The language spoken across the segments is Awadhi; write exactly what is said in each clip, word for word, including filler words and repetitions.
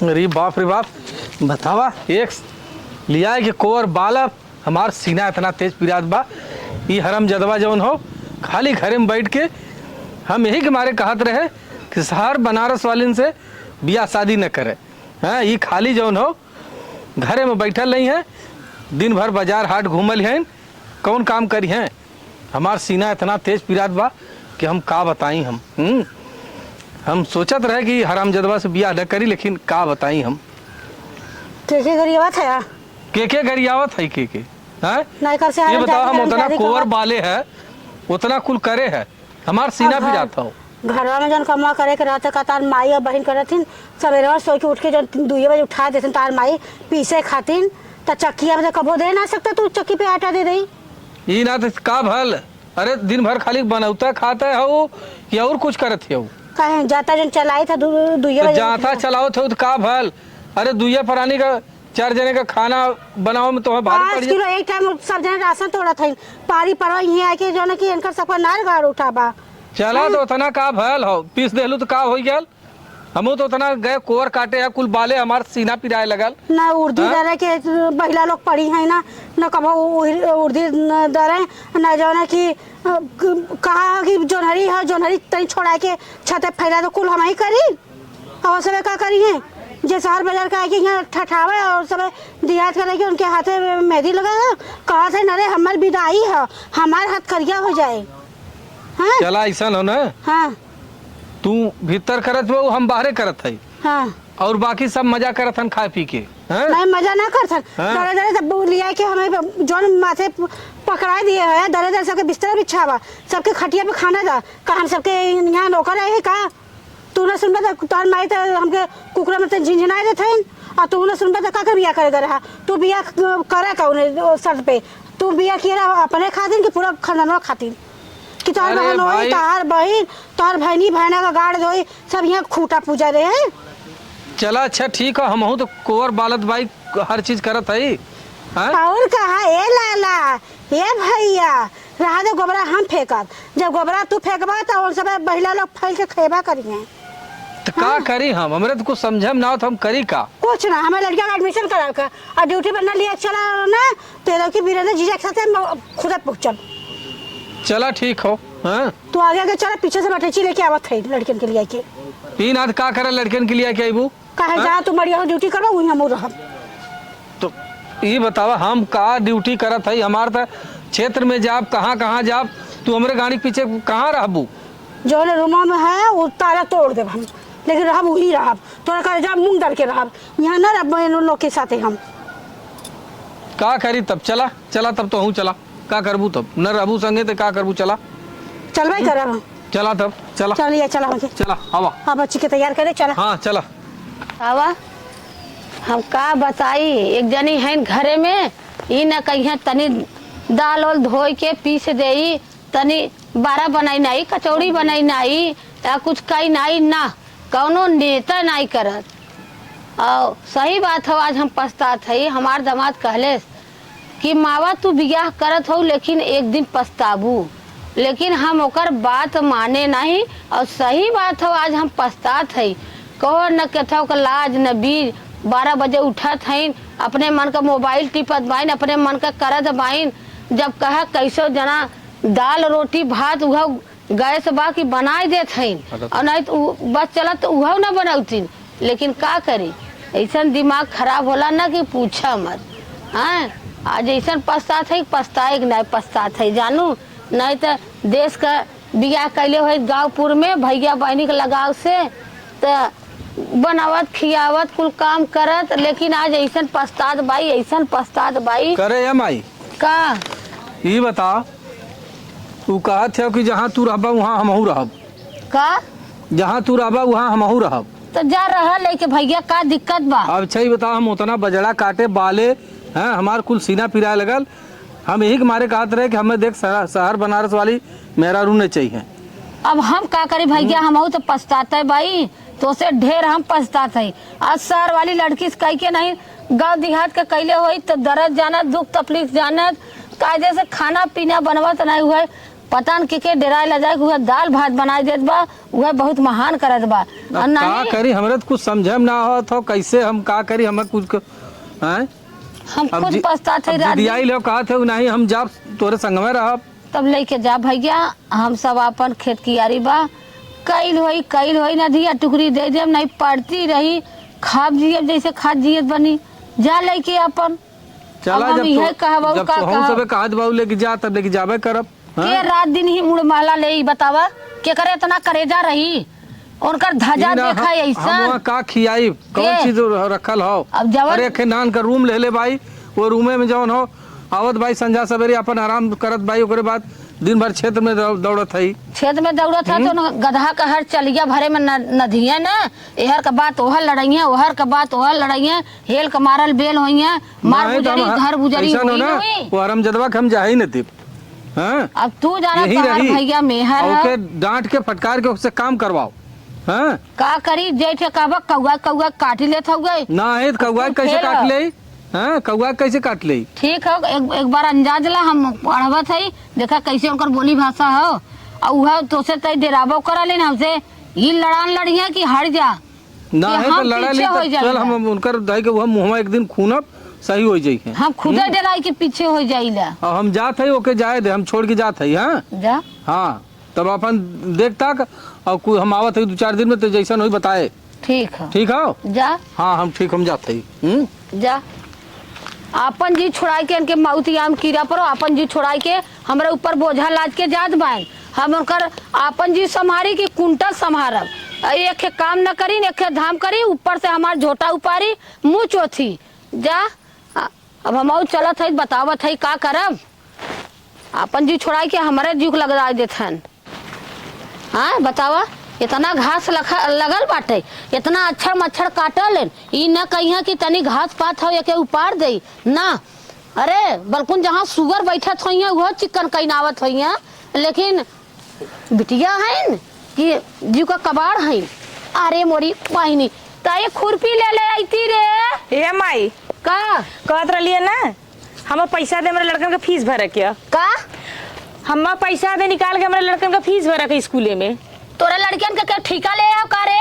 अरे बाप रे बाप, बतावा, एक लिया है कि कोर बालक, हमार सीना इतना तेज पिरात बा। ई हरामजदवा जौन हो, खाली घरे में बैठ के हम यही के मारे कहत रहे कि शहर बनारस वालिन से बियाह शादी न करे। हाँ, ई खाली जौन हो, घरे में बैठल रही हैं, दिन भर बाजार हाट घूमल हैं, कौन काम करी हैं? हमार सीना इतना तेज पिरात बा कि हम का बताई हम। हम्म? हम सोचत रहे कि हरामजदवा से बियाह न करी, लेकिन का बताई हम। के के गरियावत है? के के गरियावत है, के के? हैं? नहीं कर से ये हरामजादी बताओ, हम उतना हरामजादी कोवर कहत। बाले है, उतना कुल करे है, हमार सीना अब घर, पिरात हो। घरवा में जौन कमवा करे के रहते का, तार माई और बहिन करत हिन, सबेरवा सोई के उठ के जौन दुइये बजे उठा देथिन तार माई पीसे खातिन, त चक्किया में त कबो दे ना सकता, तू चक्की पे आटा दे दई। ई ना त का भल? अरे, दिन भर खाली बनौता खाता हऊ कि और कुछ करत हऊ? कहे जाता जौन चलाई था दु-, दुइये तो बजे जाता उठ के। चलावत हऊ त का भल? अरे, दुइये प्राणी का, चार जने का खाना बनावे में तोहे भारी पाँच पड़ जाए। किलो एक टाइम सब जने राशन तोड़त हईन। पारी परवा इहें आके जौन कि इनकर सबका नार गाड़ उठा बा। चला, हाँ। तो उतना का भयल हो, पीस देहलू तो का होई गल? हमहू तो उतना गए कोर काटे है, कुल बाले हमार सीना पिराए लगल। ना उर्दी हाँ? दरे के बहिला लोग पड़ी है ना, ना कबो उ-, उर्दी न दरे, ना जौन कि, अ, क-, कहा कि जोन्हरी है, जोन्हरी तनी छोड़ा के छते फैला दो, कुल हम ही करी। और सबे का करी है, जे शहर बाजार के आके यहाँ ठठावे और सबे दियाद करे के उनके हाथे में मेहंदी लगा है, कहा थे, "अरे, हमार विदाई है, हमार हाथ करिया हो जाए।" हाँ? चला, ऐसा हो ना। हाँ। तू भीतर करत हो, हम बाहरे करत है। हाँ। और बाकी सब मजा करत हन खाए पी के। हाँ? नहीं, मजा ना करत हन। हाँ। दरे दरे जब लिया के हमें ब-, जौन माथे प-, पकड़ा दिए है, दरे दरे सबके बिस्तर बिछावा, सबके खटिया पे खाना दा। का हम सबके यहाँ नौकर रहे हैं का? तू ना सुनबा त तोहर माई त हमके कुकुरा में त झिनझिनाए देत हईन, और तू ना सुनबा त का कर बियाह करे दे रहा? तू बियाह क-, करे कौने शर्त पे? तू बियाह किए रहा अपने खातिर कि पूरा खानदानवा खातिर? कि तोहर अरे बहन होई, भाई। तोहर बहिन, तोहर भैनी भैना का गाड़ दोई, सब यहाँ खूंटा पूजा रहे। चला, अच्छा, ठीक है, हमहू तो कोवर बालत बाई, हर चीज करत हई। हाँ? और कहा, ए लाला, ए भैया, रहा दे, गोबरा हम फेंकब। जब गोबरा तू फेंकबा, त उन सब बहिला लोग फैल के खेबा करिहें। त का हाँ। करी हम? हमरे तो कुछ समझे में ना आवत, हम करी का? कुछ ना, हमें लड़किया का admission करावे का, और duty पर ना लिया चला ना, तो ये लोग की वीरेंद्र जीजा के साथ हम खुद पहुँचल। चला, ठीक हो। हाँ? तू आगे आगे चला, पीछे से बटेची लेके आवत है लड़कियन के लिए के। ई ना त का करे लड़कियन के लिए के आइबू? काहे हाँ? जा तू बढ़िया हो duty करबा, वहीं हमहू रहब। तो ई बतावा, हम का duty करत हई? हमार त क्षेत्र में जाब, कहाँ कहाँ जाब, तू हमरे गाड़ी के पीछे कहाँ रहबू? जौन रूमा में है, वो ताला तोड़ देब हम, लेकिन रहब वहीं रहब। तोरा करेजा मूंग दर के रहब, यहाँ ना रहब इन लोग के साथे हम। का करी तब? चला, चला तब तोहू चला। का करबू तब? न रहबू संगे त का करबू? चला। चलबे करब। चला तब, चला। चलिए, चला हमके। चला, आवा। हाँ, बच्ची के तैयार करे, चला। हाँ, चला। आवा, हम का बताई, एक जनी हईन घरे में, ई न कहिया तनी दाल ओल धोई के पीस देई, तनी बड़ा बनाई नाई, कचौड़ी बनाई नाई, या कुछ कई नाई ना, कौनो नेता नाई करत। और सही बात हो, आज हम पछतात हई। हमार दामाद कहले कि मावा तू बियाह करत हो, लेकिन एक दिन पछताबू। लेकिन हम ओकर बात माने नहीं, और सही बात हो, आज हम पछतात हई। कहो न केथव के लाज न बीज, बारह बजे उठत हईन, अपने मन का मोबाइल टिपत बाइन, अपने मन का करत बाइन। जब कहा कैसो जना दाल रोटी भात उहव गैस बा कि बनाई देत हईन, हाँ, तो और नहीं तो उ-, बस चलत तो उहव ना बनौतीन। लेकिन का करी, ऐसन दिमाग खराब होला ना कि पूछा मत। हाँ, आज ऐसन पछतात है, पछताए के नहीं पछतात है जानू, नहीं तो देश का बियाह कैले होई गाँवपुर में भैया बहिनी के लगाव से, त बनावत खियावत कुल काम करत, लेकिन आज ऐसन पछतात बाई, ऐसन पछतात बाई। करे या माई? का? ई बता, तू कहत हो कि जहाँ तू रहबा उहाँ हमहू रहब। का? जहाँ तू रहबा उहाँ हमहू रहब। तो जा रहा लेके भैया, का दिक्कत बा? अब अच्छा ई बता, हम उतना बजड़ा काटे बाले हैं, हमार कुल सीना पिराए लगल। हम यही के मारे कहत रहे कि हमें देख शहर, शहर बनारस वाली मेहरारू नहीं चाहिए। अब हम का करी भैया, हमहू तो पछताते बाई, तो से ढेर हम पछतात है। आज शहर वाली लड़की से कह के नहीं, गाँव देहात के कैले होई तो दर्द जानत, दुख तकलीफ जानत, कायदे से खाना पीना बनवत नहीं हुए, पता न के, के डेराए ला जाए, उहे दाल भात बनाई देत बा, उहे बहुत महान करत बा। अब और का नहीं करी, हमरे तो कुछ समझे में ना आवत हो, कैसे हम का करी, हमें कुछ क-, हैं? हम अब खुद जि-, पछतात है अब रात दिन। जिदियाई लो कहत है, नहीं हम जाब तोरे संग में रहब। तब लेके जा भैया, हम सब आपन खेत कियारी बा, कइल होई, कइल होई ना धिया टुकड़ी दे देब, नहीं पड़ती रही, खाब जियब जैसे खात जियत बनी, जा लेके आपन। चला, अब हम जब इहे तो, कहब, और जब का तो हम कहब? सबे कहत बाऊ लेके जा, तब लेके जाबे करब। हाँ? के रात दिन ही मुड़ महला ले, ई बतावा, केकरे इतना करेजा रही? उनकर धजा ई ना, देखा हम, ऐसन। हम वहाँ का खियाई? कौन के? चीज रखल हो? अब जवन अरे, एक नान का रूम ले ले भाई, वो रूमे में जवन हो, आवत भाई संझा सवेरे अपन आराम करत भाई, ओकरे बाद दिन भर क्षेत्र में दौ-, दौड़त हई। क्षेत्र में दौड़त है तो हम्म। न गधा का हर चलिया भरे में न-, नदिया न, एहर का बात ओहर लड़ाइया, ओहर का बात ओहर लड़ाइया, हेल का मारल बेल होइया, मार नहीं, तो गुजरी, हम घर गुजरी ऐसा होई न ना, होई। वो हरमजदवा के हम जाही न देब। हाँ? अब तू जाना यही तोहार रही। भैया मेहर और है। ओके डांट के फटकार के उससे काम करवाओ। हाँ? का करी, जैसे कहबा कौआ, कौआ काटी लेत हउए। ना है तो कौआ तू कैसे फेल काट हो। ले? हाँ, कौआ कैसे काट ले? ठीक हो, एक, एक बार अंदाज ला, हम पढ़वत हई, देखा कैसे उनकर बोली भाषा हो। और वह तोसे तई डेराबो करा लेन हमसे, ई लड़ान लड़िया कि हट जा, ना कि है तो हम लड़ा पीछे ले, हो तब जाइला। चल हम उनकर दाई के वह मुँहवा एक दिन खूनब, सही हो जाई है। हम खुदे हम्म। डेराई के पीछे हो जाइला। अब हम जात हई, ओके जाए दे, हम छोड़ के जात हई, हाँ? जा। हाँ, तब अपन देख ताक, और कु-, हम आवत हई दो चार दिन में, तो जैसन होई बताए। ठीक है। ठीक हो? जा। हाँ, हम ठीक, हम जात हई। हम्म? जा। आपन जी छोड़ाई के इनके मौत आम कीड़ा परो, आपन जी छोड़ाई के हमरा ऊपर बोझा लाद के जात बाइन। हम उनकर आपन जी संभारी कि कुंटल संभारब। एक काम न करी, एक धाम करी, ऊपर से हमार झोटा उपारी, मुँह चोथी। जा, आ, अब हमहू चलत हई, बतावत हई, का करब? आपन जीव छोड़ाई के हमरे जीव के लगदाई देत हन। हाँ, बतावा, इतना घास लखा-, लगल बाटे, इतना अच्छर मच्छर काटल हन, ई न कहिया कि तनी घास पात हो, एके उपाड़ देई, ना। अरे, बल्कुन जहाँ सुअर बैठत होइहें, उहो चिकन कइनावत होइहें, लेकिन बिटिया हईन कि जीव का कबाड़ हईन। अरे मोरी बहिनी, त एक खुरपी ले ले अइती रे। ए माई, का? कहत रहलिए ना, हम पैसा दे, हमरे लड़कन के फीस भरे के। का? हम पैसा दे निकाल के हमरे लड़कन के फीस भरे के स्कूले में। तोरा लड़कन के, के ठीका ले आओ का रे?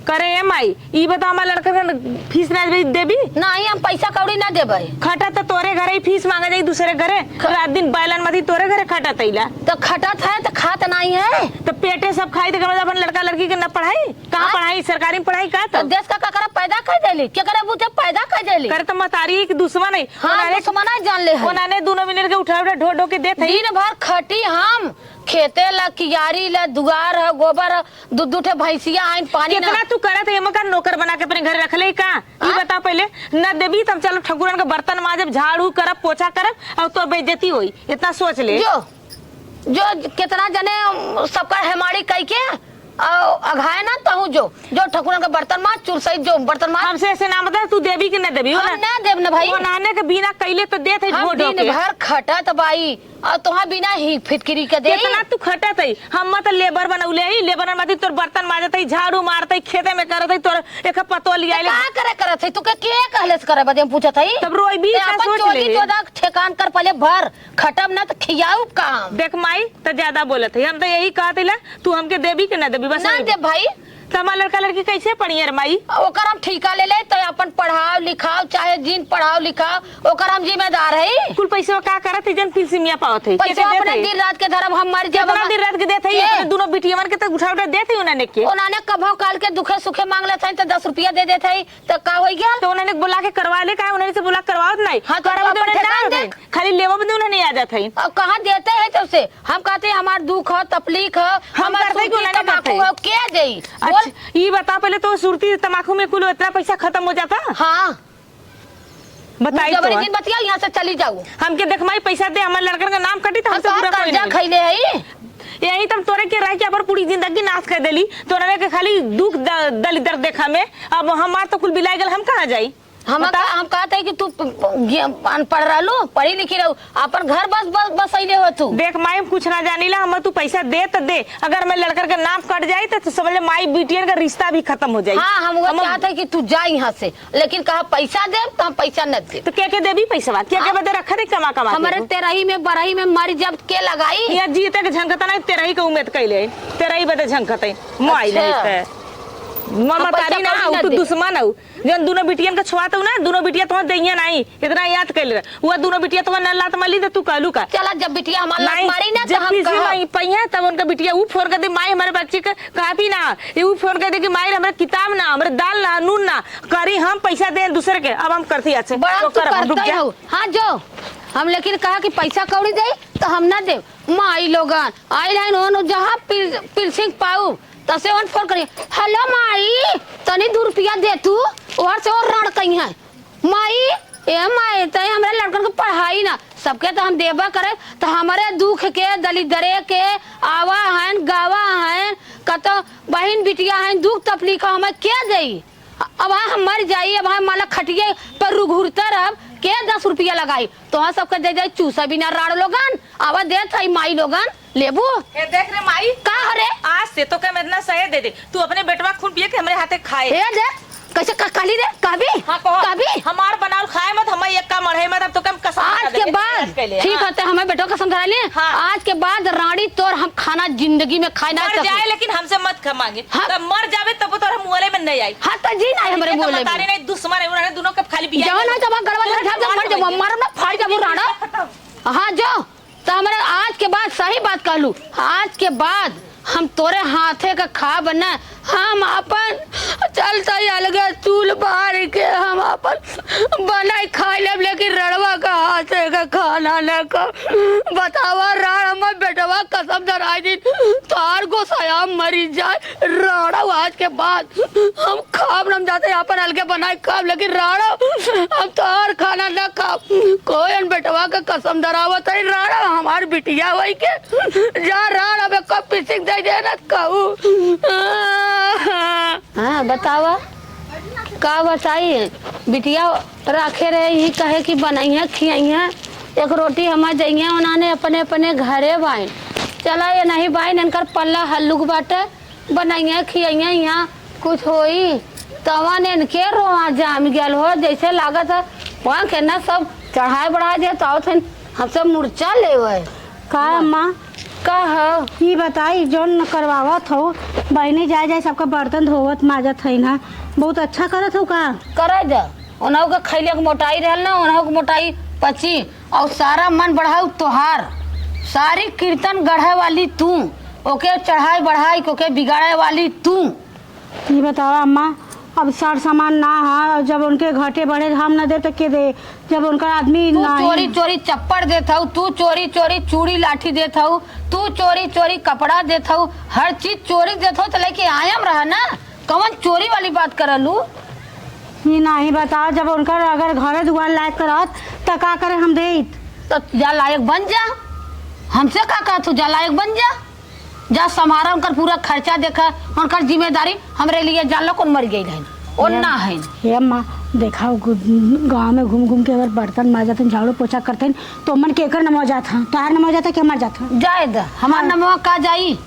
करे ए माई, ई बताओ, हमार लड़कन के फीस ना दे-, देबी? नहीं, हम पैसा कौड़ी ना देबै। खटा त तोरे घरे ही फीस मांगे जाई दूसरे घरे। ख- रात दिन बैलन मती तोरे घरे खटा तैला। तो खटत है तो खात नहीं है। तो पेटे सब खाई तो कम से कम अपन लड़का लड़की के ना पढ़ाई। कहाँ आय? पढ़ाई? सरकारी में पढ़ाई का तो तो? देश का ककरा पैदा कर देली? केकरे बूते पैदा कर देली? करे तो मतारी के दुश्मन है। हाँ, ओनाने दुश्मन है, जान ले है। ओनाने दोनों मिनट के उठा उठा ढो ढो के देत है। दिन भर खटी हम, खेते ला, कियारी ला, दुआर है, गोबर है, दू दू ठे भैंसिया आइन पानी ना। कितना तू करत है, एमा का नौकर बना के अपने घर रख ले का? ई आ? बता पहले, न देबी त हम चलो ठकुरन के बर्तन माजब, झाड़ू करब, पोछा करब, और तोर बेइज्जती होई, इतना सोच ले। जो, जो कितना जने, अम, सबका हेमाड़ी कई के, और अघाए ना तहूँ जो, जो ठकुरन के बर्तन माज, चुरसई जो बर्तन माज। हमसे ऐसे ना बता, तू देबी कि न देबी, हो हम ना? ना देब ना भाई। वो नाने के बिना कैले तो देत है हम ढो ढो दिन के। भर खटत बाई, और तोहार बिना ही फिटकिरी के देई। कितना तू खटत है, हम मत लेबर बनौले है, लेबर मत तोर बर्तन माजत है, झाड़ू मारत है, खेते में करत है, तोर एक पतो लिया ले। का करे करत है? तू के, के कहले से करे बदे हम पूछत है? तब रोई भी ते ना अपन सोच चोली ले। चोदा ठेकान कर पहले भर, खटब ना तो खियाऊ काम। देख माई, त ज्यादा बोलत है, हम तो यही कहत है, तू हमके देबी कि ना देबी, बस ना वही। दे भाई। त हमार लड़का लड़की कैसे पढ़िए रे माई? ओकर हम ठीका ले ले, त अपन पढ़ाओ लिखाओ, चाहे जिन पढ़ाओ लिखाओ, ओकर हम जिम्मेदार है। कुल पैसवा का करत है, जन पिलसिमिया पावत है? पैसा के देत अपने है? दिन रात के धरब, हम मर जाब। कितना दिन रात के देत है? के? अपने दोनों बिटियवन के तो उठा उठा देत है उन्होंने के। उन्होंने कभो काल के दुखे सुखे मांग लेत है, त दस रुपया दे देत है, त का होई गया? तो उन्होंने बुला के करवा ले, काहे उन्होंने से बुला करवावत नहीं? हाँ, तो करब अपन दे उन्हें ना ठेकान दे। आवे। खाली लेवो बदे उन्हें नहीं आ जात है। अब कहाँ देते हैं तो से? हम कहते हैं हमार दुख हो, तकलीफ हो, हम हमार करते सूती क्यों ना तमाकू करते? हो, के देई? बोल। अच्छा, ई बता पहले तो सुरती तमाकू में कुल इतना पैसा खत्म हो जाता? हाँ। बताई जबरी तो। दिन बतिया, यहाँ से चली जाऊ। हमके देख माई, पैसा दे, हमारे लड़कन का नाम कटी तो हम हमसे तो बुरा कोई कर्जा नहीं। खैले है। यही तब तोरे के रह के अपन पूरी जिंदगी नाश कर देली। तोरे के खाली दुख द-, दलिदर देखा में। अब हमार तो कुल बिलाई गल, हम कहाँ जाई? हम बता। का, हम कहत है कि तू प-, प-, गे-, अनपढ़ रहलू, पढ़ी लिखी रहू, अपन घर बस, बस, बस अइले हो तू। देख माई, हम कुछ ना जानीला, हम तू पैसा दे त दे, अगर हमारे लड़कन के नाम कट जाई त, त समझ ले माई बिटियन का रिश्ता भी खतम हो जाई। हाँ, हम वो हम चाहत है कि तू जा यहाँ से, लेकिन कहा पैसा दे तो हम पैसा न दे। तो के के देबी पैसवा? के के हाँ। बदे रखा दे कमा कमा के हमरे तू? तेरही में बरही में मर जब के लगाई? ये जीते के झंकता नहीं, तेरही के उम्मीद कैले, तेरही बदे झंकते, मोबाइल अच्छा। नहीं थे। मम्मा हम पैसा तारी ना कौड़ी आऊ, ना तू दे। दुश्मन आऊ। जौन दुनो बिटियन के छुआत हूँ ना, दुनो बिटिया तोहर देइया नाई, इतना याद कइले रह। वो दुनो बिटिया तोहर न लात मारी त तू कहलू का? चला, जब बिटिया हमार लात नाई, मारी ना, तो जब हम पीसी कहब। माई पइहे, तब उनका बिटिया ऊ फोन कर दे, "माई, हमारे बच्ची के कापी ना।" ये ऊ फोन कर दे कि, "माई, हमारे किताब ना, हमारे दाल ना, नून ना।" करी हम पैसा दे दूसरे के, अब हम करती ऐसे। बड़ा तो तू कर, हम रुक करते जा। हो। हाँ, जो हम लेकिन कहा कि पैसा कौड़ी दे, तो हम ना दे। माई लोगन, आइल हन ओन जहाँ पिल-, पिलसिंग पाऊ, तसे ओन फोन करी, "हेलो माई, तनी दू रुपया दे तू।" ओहर से ओर राड़ कही है, "माई, ए माई, तई हमरे लड़कन के पढ़ाई ना, सबके तो हम देबा करे, तो हमरे दुख के, दलिदरे के आवा हन, गावा हन, कतो बहिन बिटिया हन, दुख तकलीफ हमें के देई?" अब हाँ हम मर जाई, अब हाँ माला खटिए पर रुघुरते रहब, के दस रुपया लगाई? तोहाँ सबके दे जाई चूसा बिना राड़ लोगन, आवा देत हई माई लोगन, लेबू? ए, देख रे माई, का हरे? आज से तो के मैं इतना सहे दे दे, तू अपने बेटवा खून पिए के हमरे हाथे खाए। ए देख, कैसे क-, कहली रे, कहबी? हाँ, कहो। कहबी? हमार बनावल खाए मत, हमें एक का मढ़े मत, अब तो के हम कसम आज धरा के देंगे, बाद, आज के लिए, ठीक हाँ। है, ते हमें बेटवा कसम धरा लिए, हाँ। आज के बाद राड़ी तोर हम खाना जिंदगी में खाए ना मर सकी। जाए, लेकिन हमसे मत खा मांगे। हाँ। तब मर जावे, तब तोर हम मुहले में नहीं आई। हाँ, तो जी ना हमरे इनके तो मुहले में। मतारी नहीं, दुश्मन है, उन्होंने दोनों के खाली बिया जवन है। है, तब गलवा उन्होंने धर जब मर मार जब, मार ना फाड़ जब राड़ा। खत्म। हाँ, जो, तो हमरा आज के बाद सही बात कहलू, आज के बाद हम तोरे हाथे का खाब न, हम अपन चलता ही अलगे चूल बार के हम अपन बनाई खाई लेब, लेकिन रड़वा का हाथे का खाना न खाब। बतावा राड़, हमर बेटवा कसम धराई दिन, तोहार गोसाया मरी जाए। राड़ा, आज के बाद हम खाब न, हम जाते अपन अलगे बनाई खाब, लेकिन राड़ा, हम तोहार खाना न खाब। कोयन बेटवा के कसम धरावत है, राड़ा हमार बिटिया होई के। जा राड़ा, अब कब पिसिंग दे देना कहू। हाँ, बतावा, का बताई? बिटिया राखे रहे, यही कहे कि बनइहें, खियइहें, एक रोटी हमार जइहें, उन्होंने अपने, अपने घरे बाइन। चला, ये नहीं बाइन, इनकर पल्ला हल्लुक बाटे, बनइहें, खियइहें, यहाँ कुछ होई। तवन इनके रोआ जाम गयल हो, जैसे लागत है, वहाँ के ना सब चढ़ाए बढ़ाए दे, तो आवत हन, हमसे मुर्चा लेवे। का अम्मा? का ह? ई बताई, जौन करवावत हो, बहिनी जाए जाए सबका बर्तन धोवत माजत है ना, बहुत अच्छा करत हो का? करे द, उन्हों के खैले के मोटाई रहल ना, उन्हों के मोटाई पची, और सारा मन बढ़ाऊ तोहार, सारी कीर्तन गढ़े वाली तू, ओके चढ़ाई बढ़ाई, ओके बिगाड़े वाली तू। ई बतावा अम्मा, अब सर सामान ना है, जब उनके घटे बढ़े हम ना दे तो के दे, जब उनका आदमी तू ना चोरी है। चोरी चप्पड़ देत हऊ, तू चोरी चोरी चूड़ी लाठी देत हऊ, तू चोरी चोरी कपड़ा देत हऊ, हर चीज चोरी देत हऊ तो लेके आयम रहा ना, कवन चोरी वाली बात करलू? ई नाही बताओ, जब उनकर अगर घरे दुआर लायक करत त का करे हम देत? तो जा लायक बन जा, हमसे का कहत हऊ, जा लायक बन जा। जा सम्हारा, उनकर पूरा खर्चा देखा, उनकर जिम्मेदारी हमरे लिए जान लो कौन मर गई है, वो ये ना है। हे अम्मा, देखा, गु-, गाँव में घूम घूम के अगर बर्तन माजत हैं, झाड़ू पोछा करते हैं, तो मन के एकर नमवा जात हैं, तोहार नमवा जात है, के मर जात हैं? जाए द, हमार हाँ। नमवा का जाई?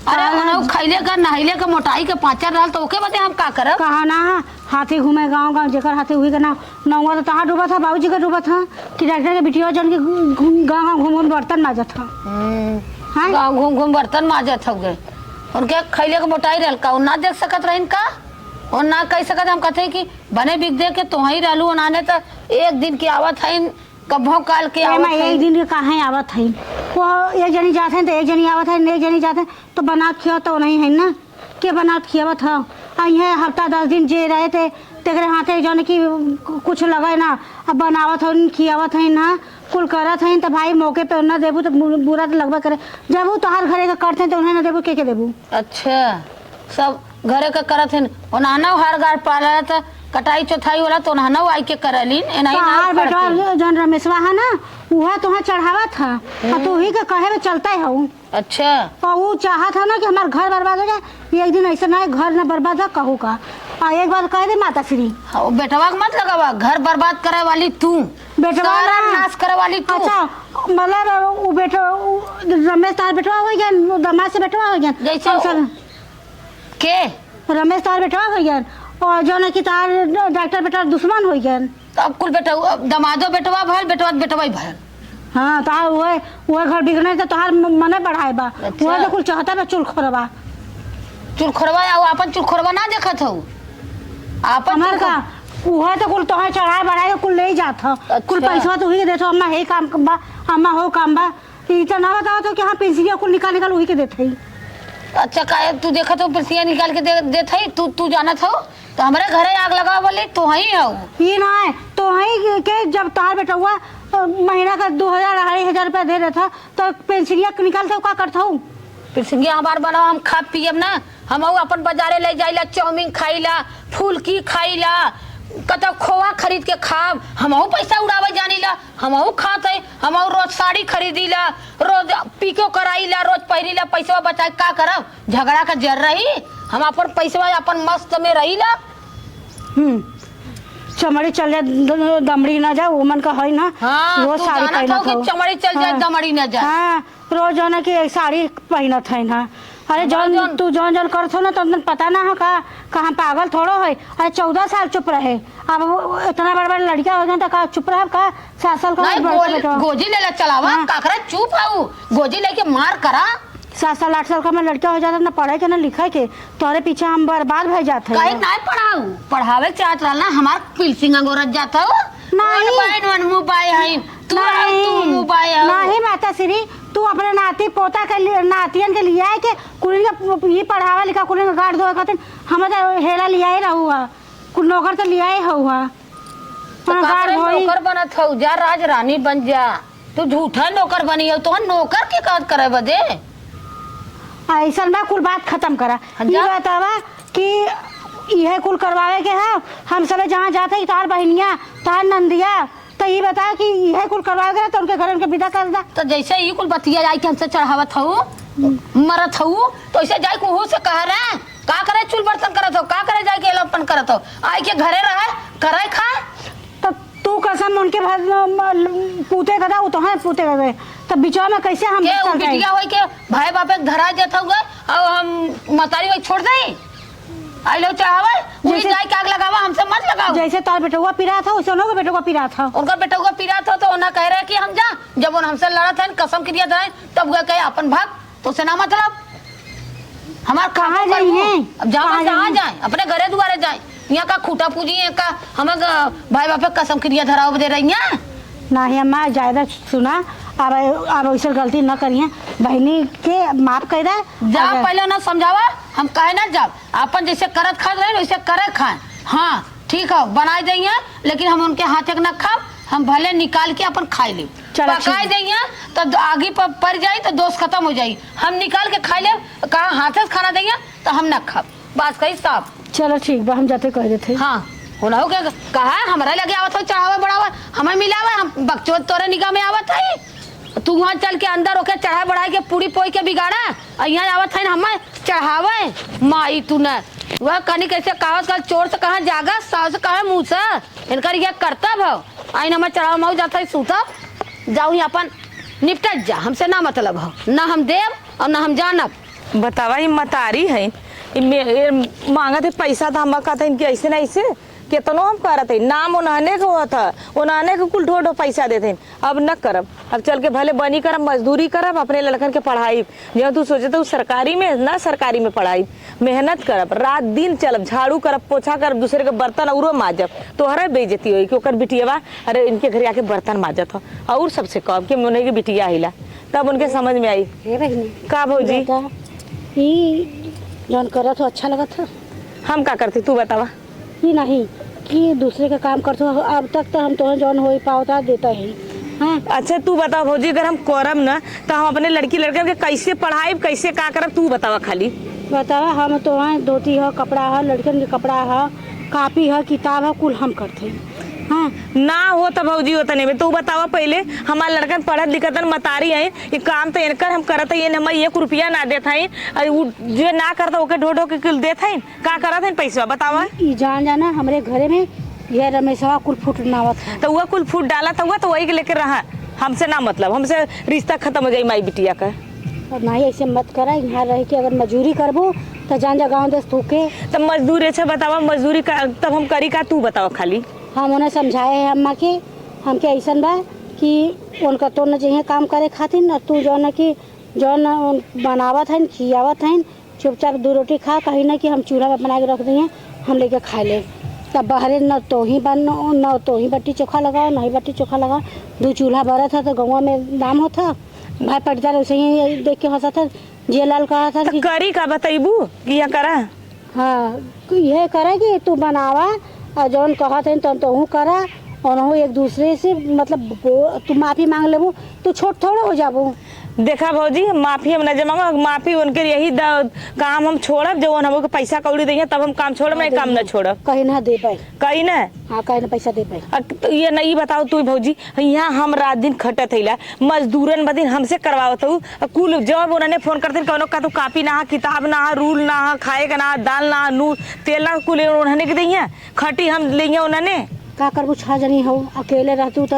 अरे, हाँ। उन्हों खैले का, नहैले का, मोटाई के पाँचर रहल, तो ओके बदे हम का करब? कहा ना, हाथी घूमे गाँव गाँव, जेकर हाथी हुई के ना, नौवा तो तहार डूबत है, बाबूजी के डूबत है, कि डॉक्टर के बिटिया जौन के घूम, घूम, गाँव गाँव घूम घूम बर्तन माजत है। हम्म, हैं? गाँव घूम घूम बर्तन माजत हउवे। उनके खइले के मोटाई रहल का, उ ना देख सकत रहिन का? उ ना कह सकत, हम कहते कि बने बिक दे के तोहई रहलू, उन्हाने त एक दिन के आवत हइन, कभो काल के ए आवत माई, एक हइन। दिन के काहे आवत हइन? वो एक जनी जात हइन त एक जनी आवत हइन, एक जनी जात हइन त बना के खियावत तो नहीं हइन ना। के बनावत खियावत ह? आ इहे हफ्ता दस दिन जे रहे थे, तेकरे हाथे जौन कि कु-, कुछ लगे ना, अब बनावत हइन, खियावत हइन ना, कुल करत हइन, त भाई मौके पे ना देबू त बु-, बुरा त लगबे करे। जब उ तोहार घरे के करत हइन त उन्हें ना देबू, के के देबू? अच्छा, सब घरे के करत हइन, ओनानो हर गार पालत, कटाई चोथाई होला त ओनानो आई के करलिन, एनाही ना तोहार करत बेटवा हइन। जौन रमेशवा है ना, उहे तोहे चढ़ावत ह, आ तू ही के कहे में चलते हऊ। अच्छा। और उ चाहत है ना कि हमार घर बर्बाद हो जाए। एक दिन ऐसे ना, घर ना बर्बाद है, कहू का। हाँ, एक बार कह दे माता श्री। हाँ, वो बेटवा के मत लगावा, घर बर्बाद करे वाली तू, बेटवा सारा ना। नाश करे वाली तू। अच्छा, मतलब, उ बेटवा, उ रमेश तार बेटवा होइ गया, उ दमाद से बेटवा होइ गया। जैसे और सर, के? रमेश तार बेटवा होइ गया, और जौन है कि तार डॉक्टर बेटा दुश्मन होइ गया। तो अब कुल बेटवा, अब दमादो बेटवा भयल, बेटवा के बेटवा ही भयल। हाँ, तो आ, उहे, उहे घर बिगड़े तो तोहार म-, मने बढ़ाए बा। अच्छा। उहे तो कुल चाहता बा चुलखोरवा। चुलखोरवा, आ, वो आपन चुलखोरवा ना देखत हऊ? आपन हमार चुलखोर- का? उहे तो कुल तोहे चढ़ाए बढ़ाए के कुल ले ही जात हो। कुल अच्छा। पैसवा तो उही के देत हो, अम्मा हे काम बा, अम्मा हो काम बा। ई तो ना बतावत हो कि हाँ, पेंसिलिया कुल निकाल निकाल उही के देत हई। अच्छा, काहे तू देखत हो, पेंसिलिया निकाल के दे, देत हई? तू, तू जानत हो? तो हमरे घरे आग लगावे वाली तोहई हऊ। ई ना है, तोहई के, के जब तार बेटउआ, अ, महीना का दो हजार, अढ़ाई हजार रुपया दे देत ह, तो पेंसिलिया निकालत हऊ, का करत हऊ? पेंसिलिया हमार बनावा, हम खा पियब ना, हमहू अपन बाजारे ले जाइला, चाउमीन खाइला, फुलकी खाइला, कतौ खोआ खरीद के खाब, हमहू पैसा उड़ावे जानीला, हमहू खात है, हमहू रोज साड़ी खरीदीला, रोज पिको कराईला, रोज पहिरीला, पैसवा बचाए का करब? झगड़ा का जर रही, हम अपन पैसवा अपन मस्त में रहीला। हम्म, चमड़ी चल जाए, द-, दमड़ी ना जाए, ओमन का है ना, हाँ, रोज तू साड़ी जानत पहनत हो कि हऊ। चमड़ी चल जाए, हाँ। दमड़ी ना जाए। हाँ, रोज जौन है कि साड़ी पहनत है ना। अरे हमार जौन जौन तू जौन जौन करत हो ना, तौन तौन पता ना हो का, का हम पागल थोड़ो है। अरे चौदह साल चुप रहे, अब वो इतना बड़ बड़ लड़का हो गया तो का चुप रहे का? सात साल का नहीं, बड़ गोली, बेटवा। गोजी लेला चलावा, हाँ। काकरा चुप हऊ, गोजी लेके मार करा। सात साल, आठ साल का में लड़का हो जाता, ना पढ़े के, ना लिखे के, तोहरे पीछे हम बर्बाद भय जात है। काहे नाय पढ़ाऊ? पढ़ावे के चाहत रहल ना, हमार पिलसिंग अंगोरत जात हो। नहीं। वन बाइन वन मुँह बाय हईन। तू रहो, तू नहीं। मुँह बाय हो। नहीं, माता श्री, तू अपने नाती पोता के लिए, नातियन के लिए आए के कुलिन के ये पढ़ावे लिखा, कुलिन के गाड़ धोए खातिर हम तो हेला लियाए रहू हा, कुल नौकर तो लियाए हऊ हा। तो हाँ, का गाड़ करे धोई। नौकर बनत हऊ? जा राज रानी बन जा। तू झूठा नौकर बनी हो, तोहन नौकर के काज करे बदे। ऐसन बा, कुल बात खत्म करा। हाँ, ई जा। बतावा कि इहे कुल करवावे के है, हम सबे जहाँ जात है, तोहार बहिनिया, तोहार नंदिया, तो ई बता कि इहे कुल करवावे के रहे, तो उनके घर उनके विदा कर दा। तो जैसे ई कुल बतिया जाए कि हमसे चढ़ावत हऊ, मरत हऊ, तो ऐसे जाए कुहू से कह रहे, का करे चूल बर्तन करत हो, का करे जाए के एलोपन करत हो, आए के घरे रहे, करे खाए। तो तू कसम उनके भर, म-, पूते गदा, वो तो है पूते गदे। तब बिचवा में कैसे हम के उ घुसल जाए? बिटिया होई के भाई बापे के धरा देत हउए, और हम मतारी वही छोड़ दे? आई लो चढ़ावे, उही जैसे जाए के आग लगावा, हमसे मत लगाओ। जैसे तार बेटवा पिरात ह, वैसे उनका बेटवा पिरात ह। उनका बेटवा पिरात हो तो उन्हें कह रहे कि हम जा, जब उन हमसे लड़त है, कसम किरिया धराए, तब वह कहे अपन भाग, तो से ना मतलब। हमार कहाँ खाबो करबू। जाइए? अब जाओ, कहाँ कहाँ जाइए? जाए? अपने घरे दुआरे जाए। यहाँ का खूटा पूजी, यहाँ का हम भाई बापे कसम किरिया धराओ दे रही हैं। नाही अम्मा, ज्यादा सुना, अब, अब ऐसे गलती न करिए। बहनी के माफ कर दे। जा, अगर पहले ना समझावा, हम काहे ना जाब। आपन जैसे करत खात रहे, वैसे करे खाए। हाँ, ठीक है, बनाए देइए, लेकिन हम उनके हाथे के ना खाब। हम भले निकाल के अपन खाए लेब। चलो, ठीक पकाए है। देइए, तो द-, आगी पर पड़ जाई, तो दोष खत्म हो जाई। हम निकाल के खाए लेब, कहा हाथे से खाना देइए, तो हम ना खाब। बस कही साफ। चलो, ठीक बा, हम जाते कह देते। हाँ, होना हो क्या, कहा है, हमरा लगे आवत हो, चढ़ावे बढ़ावे, हमें मिलावे, हम बकचोद तोरे निगाह में आवत है। तू वहाँ चल के अंदर ओके चढ़ाए बढ़ाए के पूरी पोई के बिगाड़ा, और यहाँ आवत है हमें चढ़ावे। माई तू न, वह कनी कैसे कहावत कल, चोर से कहाँ जागा, सास से कहाँ मूसा। इनकर ये कर्तव्य हो। आइन हमें चढ़ावे मऊ जात है सूता, जाऊ ही अपन निपटत जा, हमसे ना मतलब हो, ना हम देब और ना हम जानब। बतावा, ई मतारी है, ई मे-, ए, मांगत है पैसा, तो हम कहते हैं कि ऐसे ना ऐसे, केतनो हम करत है, नाम उन्हने के होत है, उन्हने के कुल ढो ढो पैसा देते हैं। अब न करब, अब चल के भले बनी करब, मजदूरी करब, अपने लड़कन के पढ़ाई, जो तू सोचे तो सरकारी में, ना सरकारी में पढ़ाई, मेहनत करब, रात दिन चलब, झाड़ू करब, पोछा करब, दूसरे के बर्तन औरो माजब, तोहरे बेइज्जती होई कि ओकर बिटिया बा, अरे इनके घरे आके बर्तन माजत हो, और सबसे कम कि मुन्ने की बिटिया आइला, तब उनके समझ में आई। हे बहिनी। का भौजी? बेटा, ई जौन करत हो अच्छा लगत हो? हम का करती, तू बतावा। ई नहीं कि दूसरे के काम करत हो, अब तक तो हम तोहे जौन होई पावता देता ही। हाँ। अच्छा तू बतावा भौजी, अगर हम करब न तो हम अपने लड़की लड़कन के कैसे पढ़ाई, कैसे का करब, तू बतावा खाली। बतावा, हम तोहे धोती हो, कपड़ा हो, लड़कन के कपड़ा हो, कापी हो, किताब हो, कुल हम करते हैं। हाँ। ना हो त भौजी, हो तने में तू बतावा पहिले, हमार लड़कन पढ़त लिखत न मतारी है, ये काम त इनकर हम करत है, ये हमें एक रुपया ना देत है, और उ जे ना करता ओके ढो ढो के कुल देत है, का करत है पैसा बतावा? ई जान जाना, हमरे घरे में यह रमेशवा कुल फूट नावत है। तो वह कुल फूट डाला था, वह तो वही के लेके रहा, हमसे ना मतलब, हमसे रिश्ता खत्म हो जाई माई बिटिया का। और नाही, ऐसे मत करा, यहाँ रह के अगर मजूरी करबो, तो जान जा गाँव देश थूके। तब मजदूर, अच्छा बतावा, मजदूरी का, तब हम करी का, तू बतावा खाली। हम उन्हें समझाए हैं अम्मा के, हमके ऐसन बा कि उनका तो न चाहिए काम करे खातिर, न तू जौन है कि जौन बनावत हन, खियावत हन, चुपचाप दू रोटी खा, कहीं ना कि हम चूल्हा में बना के रख दिए, हम लेके खा ले। तब बहरे न तो ही बन, न तो ही बट्टी चोखा लगाओ, न ही बट्टी चोखा लगाओ। दू चूल्हा बरत है तो गौवा में नाम होत है, भाई पटीदार वैसे ही देख के हंसत है। जिया लाल कहत है तो कि करी का, बतैबू कि यह करा? हाँ, कि यह करा कि तू बनावा, और जौन कहत है तौन तोहू करा, और एक दूसरे से मतलब बो-, तू माफी मांग लेबू, तू छोट थोड़ा हो जाबू। देखा भौजी, माफी हम न जमाओ, माफी उनके यही द-, काम हम छोड़ब, जब उन हमको पैसा कौड़ी देइहैं, तब हम काम छोड़ब, नहीं काम न छोड़ब। कहीं ना देबै। कहीं ना? हाँ, कहीं ना पैसा देबै। अ, तो ये नहीं बताओ तू भौजी, यहाँ हम रात दिन खटत हईला, मजदूरन बदिन हमसे करवावत हऊ, अ, कुल जब उन्होंने फोन करते, कौनो का तू कापी ना हा, किताब ना हा, रूल ना हा, खाए का ना हा, दाल ना हा, नून, तेल ना हा, कुल उन्होंने के देइहैं, खटी हम लेइहैं उन्होंने। का करबू, छह जनी हो, अकेले रहतू तो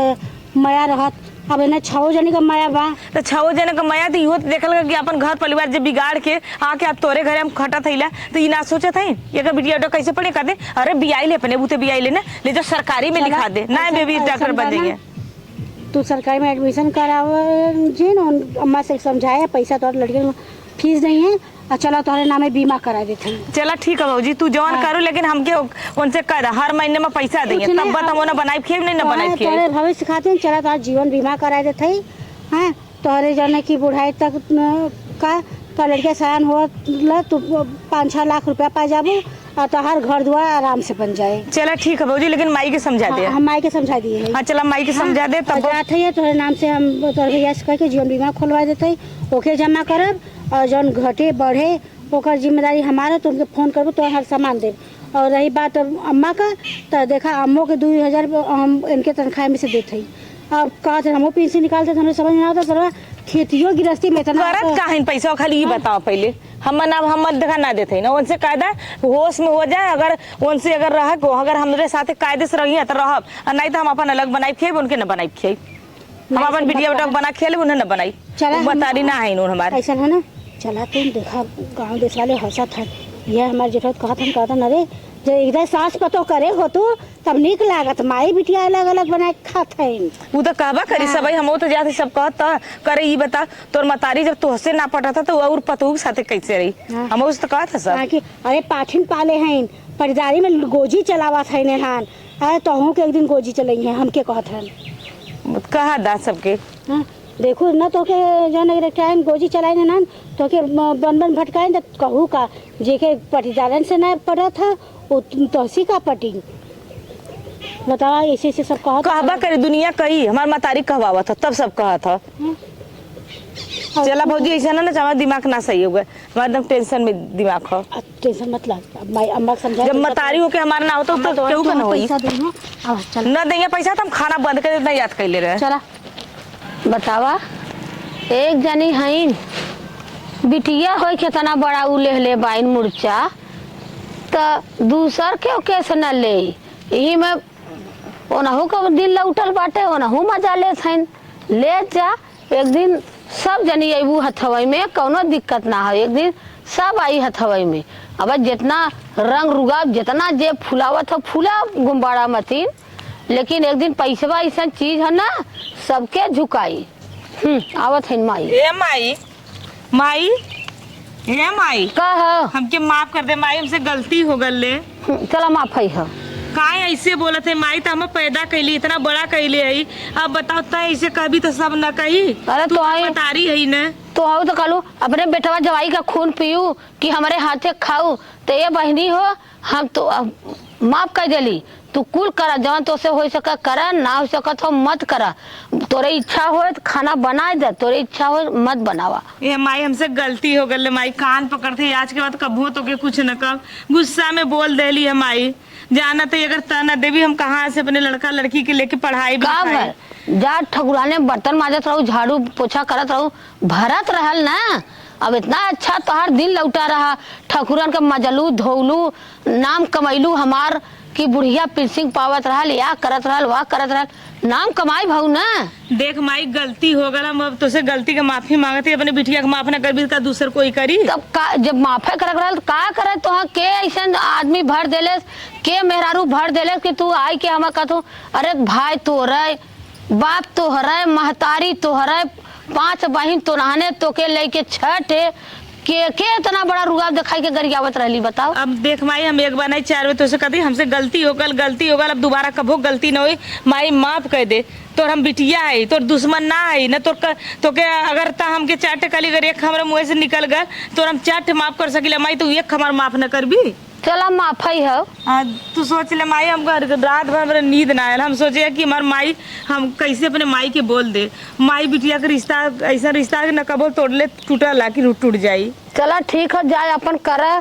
मया रहत, अब इन्हें छहो जने का मया बा। तो छहो जने का मया तो इहो तो देखल कि अपन घर परिवार जे बिगाड़ के आके अब तोरे घरे हम खटत हईला, तो ई ना सोचत है ये का बिटिया उटिया कैसे पढ़े, कहते अरे बियाई ले, अपने बूते बियाई ले ना, ले जाओ सरकारी में चला, लिखा दे ना, ऐसा, बेबी ऐसा डॉक्टर बन बा ना, जाइए। तू सरकारी में एडमिशन कराव, जे न उन-, अम्मा से समझाए, पैसा तोर लड़के फीस नहीं है, और चला तोहरे नामे बीमा करा देत हई। चला ठीक है भौजी, तू जौन हाँ। करू, लेकिन हमके उ-, उनसे कह दे, हर महीने में पैसा देइहैं, कुछ तब नहीं, बता हम मोना बनाई खेब नहीं ना बनाई तोहरे, खेब। तोहरे भविष्य खातिर चला तोहर जीवन बीमा करा देत हई। हाँ, तोहरे जौन है कि बुढ़ाई तक न, का, तोहर लड़के सयान हो ला, तू पाँच छह लाख रुपया पा जाबू, और तोहर घर दुआर आराम से बन जाए। चला ठीक है भौजी, लेकिन माई के समझा हाँ, दे। हम माई के समझा दिए हैं। हाँ, चला माई के हाँ, समझा दे, तब और जात है ये तोहरे नाम से हम तोहरे भैया से कह के जीवन बीमा खोलवा देते, ओके जमा करब, और जौन घटे बढ़े ओकर जिम्मेदारी हमार है, तो उनके फोन करबो तो हर सामान देब। और रही बात अम्मा का, तो देखा अम्मो के दू हजार हम इनके तनख्वाह में से देत हई। अब कहत रहे हमो पेंशन निकालते, तो हमरे समझ में आवत सरवा खेतियो गिरस्ती में इतना करत का है पैसा, खाली ई हाँ। बताओ पहिले। हम ना, हम मत देखा ना देत हई ना, उनसे कायदा होश में हो जाए, अगर उनसे अगर रह को, अगर हमरे साथे कायदे से रही है तो रहब, और नहीं तो हम अपन अलग बनाई खेब, उनके न बनाई खेब। हम नहीं, अपन ऐसे बिटिया मत बेटा कहा। बना खेले, उन्हें न बनाई। चला वो हम मतारी ना है इन्होंने हमारे। ऐसा है ना, चला तुम देखा, गाँव देश वाले हंसत है, ये हमारे जेठौत कहत हम, कहत न रे, जे इधर सास पतो करे हो तू, तब नीक लागत, माई बिटिया अलग अलग बनाए के खात है। वो तो कहबा करी हाँ। सब, हम तो जाते सब कहत त करे, ई बता, तोर मतारी जब तोहसे ना पटत है, तो और पतोह के साथे कैसे रही? हाँ। हम उस तो कहत है सब। हाँ कि अरे पाठिन पाले हैं, पटदारी में गोजी चलावत है नेहान, अरे तोहू के एक दिन गोजी चलई है, हमके कहत है। कहा दा सबके। हाँ, देखू ना तोके जौन एक टाइम गोजी चलाई ना, ना तोके ब-, बन बन भटकाए त कहू का, जेके पटीदारन से ना पटत है, वो तोहसी का पटी। बतावा, ऐसे ऐसे सब कहत कहबा करे दुनिया कही, हमार मतारी कहवावत है, तब सब कहत है। हम्म। चला भौजी, ऐसा ना, ना, हमार दिमाग ना सही हो गए, हमार एकदम टेंशन में दिमाग है। आ, टेंशन मत ला, अब माई अम्मा के समझा जब के मतारी होके हमार ना होता, अम्मा तो तो केहू का ना होई। पैसा दे, हाँ? अब चल। ना देंगे पैसा, तो हम खाना बंद कर देते, याद कर ले रहे। चला। बतावा, एक जनी हईन, बिटिया होई केतना बड़ा उ लेहले बाइन मुर्चा, त दूसर के केस न ले। यही में ओनहु का दिन लौटल बाटे, ओनहु मजा लेत हईन। ले जा, एक दिन सब जनी अइबू हथवई में, कौनो दिक्कत ना हो, एक दिन सब आई हथवई में। अब जितना रंग रुगाब, जितना जे फुलावत हो, फुला गुब्बारा मतीन, लेकिन एक दिन पैसवा अइसन चीज है ना, सबके झुकाई। हम्म, आवत हईन माई। ए माई, माई, ए माई। का ह? हमके माफ कर दे माई, हमसे गलती हो गल ले। हम्म, चला माफ है ह। काहे ऐसे बोलत है माई, त हम पैदा कैली, इतना बड़ा कैले है, अब बताओ त ऐसे कहबी त सब न कही। अरे तू तो आई मतारी है न। तो आओ तो कालू अपने बेटवा जवाई का खून पीऊ कि हमरे हाथे खाऊ, तो ये बहिनी हो, हम तो अब माफ कर देली। तू कुल करा, जवन तोसे हो सके करा, ना हो सकत हो मत करा। तोरे इच्छा होए त खाना बनाए दे, तोरे इच्छा होए मत बनावा। ए माई, हमसे गलती हो गल माई, कान पकड़ते, आज के बाद कबो तोके कुछ न कब, गुस्सा में बोल देली है माई। जाना तो अगर तह ना देवी, हम कहाँ से अपने लड़का लड़की के लेके पढ़ाई का लिखाई? भर? जा ठकुराने बर्तन माजत रहू, झाड़ू पोछा करत रहू, भरत रहल ना। अब इतना अच्छा तोहार दिन लौटा रहा, ठकुरन के मजलू, धोलू, नाम कमैलू हमार, कि बुढ़िया पेंशन पावत रहल, या करत रहल, वा करत रहल, नाम कमाई भऊ ना। देख माई, गलती हो गल, हम अब तोसे गलती के माफी मांगत ही। अपने बिटिया के माफ ना करबी, का दूसर कोई करी? तब का, जब माफे करक रहल, त का करे? तोहा के ऐसन आदमी भर देलेस, के मेहरारू भर देलेस कि तू आई के हमें कहतू, "अरे भाई तोरे, बाप तोहरे, महतारी तोहरे, पांच बहिन तोरहने, तोके लेके छठ, के, के इतना बड़ा रुआब देखाई के गरियावत रहली, बताओ?" अब देख माई, हम एक बार नहीं, चार बार तोसे कहती, हमसे गलती हो गल, गलती हो गल, अब दोबारा कभो गलती न होई। माई, माफ कर दे, तोर हम बिटिया है, तोर दुश्मन ना है, न तोर क-, तोके अगर ता हमके चार ठे कली अगर एक हमरे मुँह से निकल गल, तोर हम चार ठे माफ कर सकीला। माई, तू एक हमार माफ न करबी? चला, माफई हो। आ, तू सोच ले माई, हम घर के रात भर हमरे नींद ना आयल। हम सोचे कि हमार माई, हम कैसे अपने माई के बोल दे। माई बिटिया के रिश्ता, ऐसा रिश्ता के न कबो तोड़ले टूटला कि टूट जाई। चला ठीक हो, जाए अपन करा।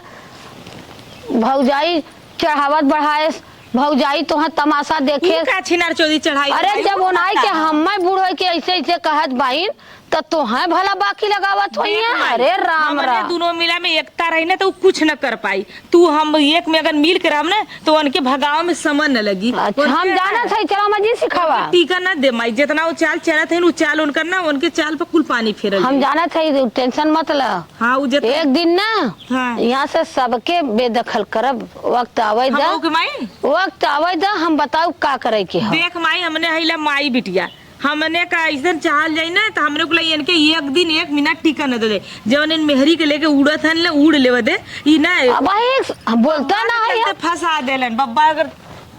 भौजाई चढ़ावत बढ़ाए, भौजाई तोहार तमाशा देखे। ई का छिनार चोरी चढ़ाई अरे, चढ़ाई जब कुल ओनाई के पता है। हम्मे बूढ़ होई के ऐसे ऐसे कहत बाइन, त तोहे भला बाकी लगावत होइया। देख माई, अरे राम हमने राम। दोनों मिला में एकता रही ना, तो उ कुछ न कर पाई। तू हम एक में अगर मिल के रहब ना, तो उनके भगावे में समय न लगी। अच्छा, हम उनके जानत हई, चलो मर्जी सिखावा। उनके टीका न दे माई, जितना वो चाल चलत है, वो चाल उनकर ना, उनके चाल पर कुल पानी फेरल हम जाई। जानत हई, tension मत ला। हाँ, उ जितना एक दिन ना, हाँ। यहाँ से सबके बेदखल करब। वक्त आवे दा। हमहू के माई? वक्त आवे दा, हम बताऊ का करे के ह। देख माई, हमने हईला माई बिटिया, हमने का ऐसन चाहल जाई ना, त हमने को लाई इनके एक दिन, एक मिनट टिका न दे दे। जवन इन मेहरी के लेके उड़त हन ले, उड़ लेवे दे। ई ना अब भाई, हम बोलता ना है चलते यार। फंसा देलन। बब्बा अगर